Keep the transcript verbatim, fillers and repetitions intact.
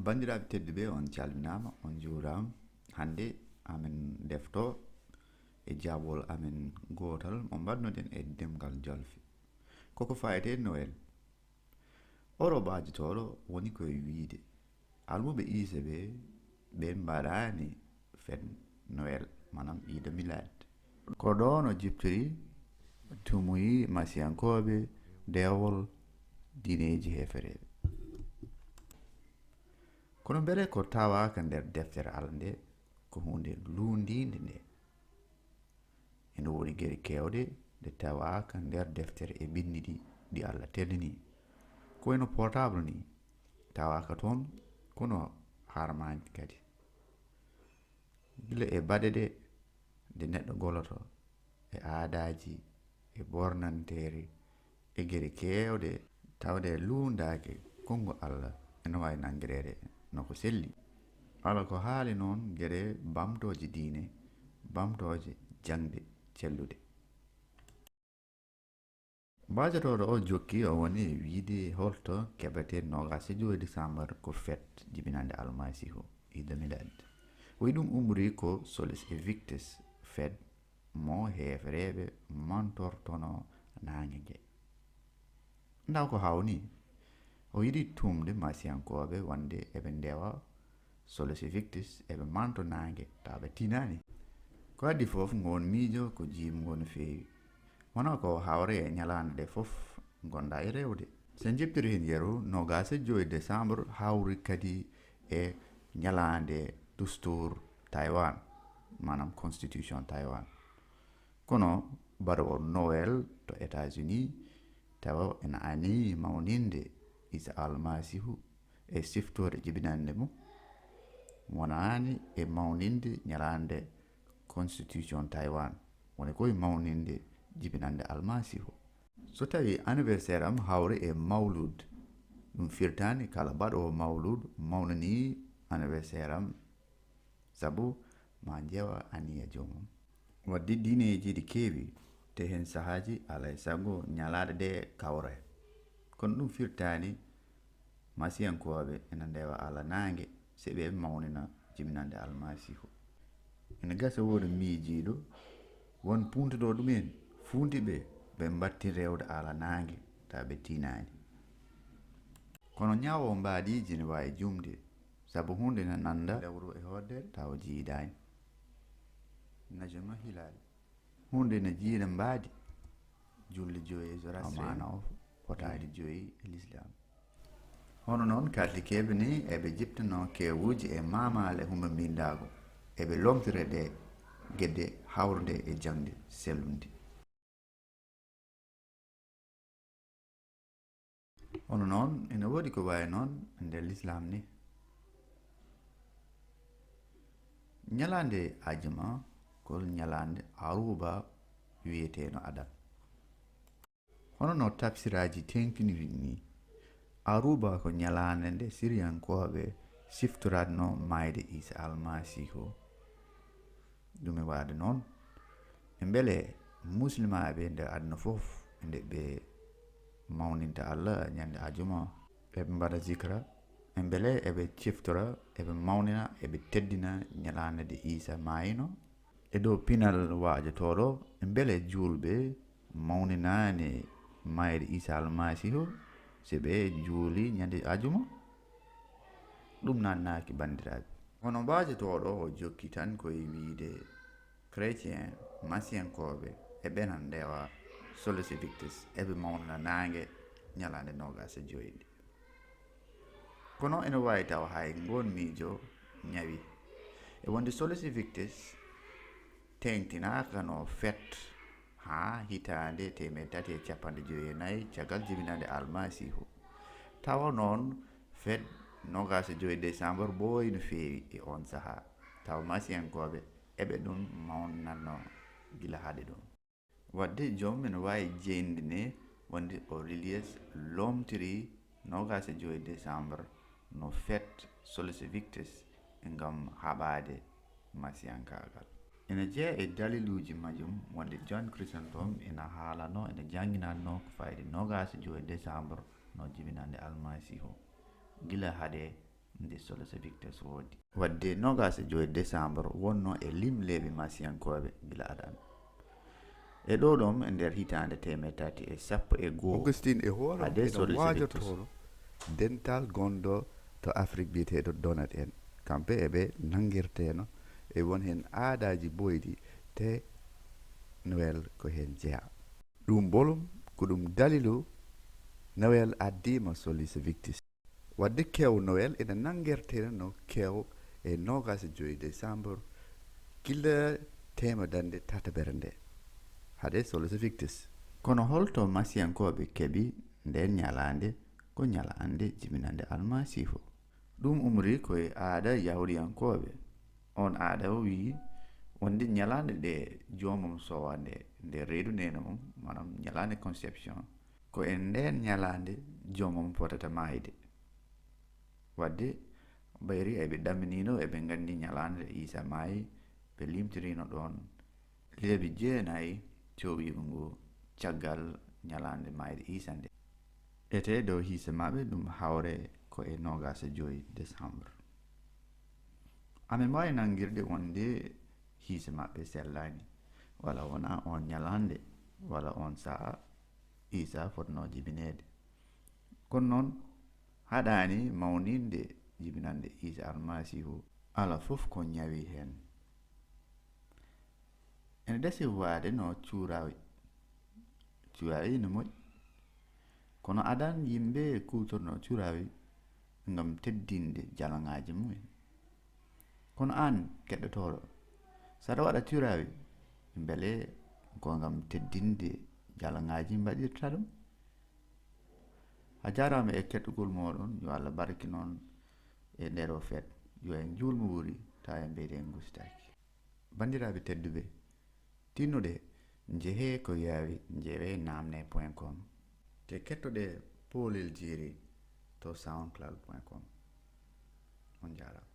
Banndiraaɓe tedduɓe, on calminaama, on njuuraama. Hannde amen defto e jaabol amen gootal mo mbaɗnoɗen e ɗemngal jolfe. Koko faayetee Noël. Oro ɓaajotooɗo woni koye wiyde almuɓe Iisa ɓe, ɓe mbaɗaani fête Noël, maanaam Iida Milaad. Ko ɗoon o jiptori, tumuyi masiyankooɓe deewol diineeji heefereeɓe. Kono mbele ko tawaaka nder deftere Alla nde ko huunde luundiinde nde? Ene woodi gere keewɗe ɗe tawaaka nder deftere e binndi ɗi, ɗi Alla teddini. Ko wayno portable ni, tawaaka toon, kono harmaani kadi. Gila e baɗe ɗe, ɗe neɗɗo goloto, e aadaaji, e bornanteeri, e gere keewɗe, tawde luundaaki konngo Alla, ene waawi nanngireede no ko selli. Alla ko haali noon gere bamtooje diine, bamtooje jaŋde celluɗe. Mbaajotooɗo o jokki, o woni e wiyde holto keɓetee noogaas e joy décembre ko fête jibinande Almasiihu, Iida Milaad. O wiyi ɗum ummori ko Solis Invictus, fête mo heefereeɓe mantortono naange nge. Ndaw ko haawnii. O yiɗi tuumde masiyankooɓe wonde eɓe ndewa Solis Invictus, eɓe manto naange, tawa ɓe tiinaani. Ko addi fof, ngoon miijo ko jiimngo no feewi. Wona ko hawre e ñalaande ɗe fof ngonda e rewde. So en jiptiri heen yeru, noogaas e joy décembre hawri kadi e ñalaande dustuur Taiwan, maanaam constitution Taiwan. Kono baɗoowo Noël to États-Unis, tawa ena anii mawninde Iisa Almasiihu e siftoore jibinande mo, wonaani e mawninde ñalaande constitution Taiwan, woni koye mawninde jibinande Almasiihu. So tawi anniversaire am hawri e mawlud, ɗum firtaani kala baɗoowo mawlud mawnanii anniversaire am, sabu ma njewa aniya joomum. Wadde diineeji ɗi keewi, te heen sahaaji alaa e sago ñalaaɗe ɗe kawre. Kono ɗum firtaani masiyankooɓe ena ndewa Alla naange, si ɓe mawnina jibinande Almasiihu. Ene gasa wooda miijiiɗo, won puuntuɗo ɗum en, fuunti ɓe, ɓe mbatti rewde Alla naange, tawa ɓe tiinaani. Kono ñawo mbaadiiji ne waawi jumde, sabu huunde na nannda lewru e hoddere, tawa jiidaani. Najama Hilal. Huunde ne jiida mbaadi, julde joyi e Zoroastrien, maana o fotaani julde joyi e Lislaam. Hono noon, Kaatolikeeɓe ni, eɓe jiptano kewuuji e maamaale humbambinndagu, eɓe lomtira ɗe gedde hawrude e jaŋde sellunde. Hono noon, ene woodi ko wayi noon e nder Lislaam ni. Ñalaande ajuma ko ñalaande Aruba wiyeteeno Adam. Hono no tafsiraaji teeŋtiniri ni, Aruba ko ñalaande nde Siriyankooɓe siftoratnoo maayde Iisa Almasiihu. Ɗum e waade noon, e mbele muslimaaɓe nder aduna fof, nde ɓe mawninta Alla ñande ajuma, eɓe mbaɗa zikra, e mbele eɓe ciftora, eɓe mawnina, eɓe teddina ñalaande nde Iisa maayino? E dow pinal waajotooɗo, e mbele juulɓe mawninaani maayde Iisa Almasiihu, si ɓe juuli ñande ajuma? Ɗum naannaaki, banndiraaɓe. Hono mbaajotooɗo o jokki tan ko e wiyde, chrétien, masiyankooɓe, eɓena ndewa Solis Invictus, eɓe mawnina naange ñalaande noogaas e joy nde. Kono ene waawi tawa hay ngoon miijo ñawi. E wonde Solis Invictus teeŋtinaaka no fête haa hitaande teemedde tati e cappanɗe joyi e nayi caggal jibinande Almasiihu. Tawa noon, fête noogaas e joyi décembre ɓooyi no feewi e oon sahaa. Tawa masiyankooɓe eɓe ɗum mawnatnoo gila hade ɗum. Wadde joom ene waawi jeyndine wonde Aurelius lomtiri noogaas e joyi décembre no fête Solis Invictus ngam haɓaade masiyankaagal. Ene jeyaa e daliluuji majjum wonde John Chrysostom ena haalanoo, ena jannginatnoo ko fayde noogaas e joyi décembre no jibinande Almasiihu, gila hade nde Soluce Victus woodi. Wadde noogaas e joy décembre wonno e limleeɓe masiyankooɓe gila adan. E ɗo ɗon e nder hitaande teemeɗe tati e sappo e goo. Augustin e hoore mum ene waajotono dental gonɗo to Afrik biyeteeɗo Donat en. Kamɓe eɓe nanngirteeno e won heen aadaaji boyɗi te Noël ko heen jeyaa. Ɗum bolum ko ɗum dalilu Noël addiima Soluce Victus. Wadde kew Noël ina nanngertee no kew e noogaas e joy décembre gila teemedannde tatabere nde hade Soluce Victus. Kono holto masiyankooɓe keɓi ndeen ñalaande ko ñalaande jibinannde Almasiihu? Ɗum umri ko e aada Yahuudiyankooɓe. On aada o wiyi wonde ñalaande nde joomum sowa nde, nde reedu neene mum, maanaam ñalaande conception, ko e ndeen ñalaande joomum fotata maayde. Wadde ɓayri eɓe ɗaminino, eɓe nganndi ñalaande Iisa maayi, ɓe limtirino ɗoon leeɓi jeenayi coowiigu ngu caggal ñalaande maayde Iisa nde. Etee dow hiise maɓɓe ɗum hawre ko e noogaas e joy décembre. Aɓe mbaawi nanngirde wonde hiise maɓɓe sellaani, walla wonaa oon ñalaande, walla oon sa'a Iisa fotnoo jibineede. Kono noon, haɗaani mawninde jibinannde Iisa Almasiihu, alaa fof ko ñawi heen. Ene dasi waade no cuuraawi. Cuuraawi ene moƴƴi. Kono adan yimɓe kuutorno cuuraawi ngam teddinde jalaŋaaji mumen. Kono aan keɗotooɗo, saɗa waɗa cuuraawi, mbele ko ngam teddinde jalaŋaaji mbaɗirta ɗum? A jaaraama e keɗogol mooɗon, yo Allah barkinon e ndero feet, yo en njuul mo wuuri, taa en mbeyde en ngusitaaki. Banndiraaɓe tedduɓe, tinnude njehee ko yaawi, njewee namne point com, te kettoɗee Poolel Jeeri to soundcloud point com. On njaaraama.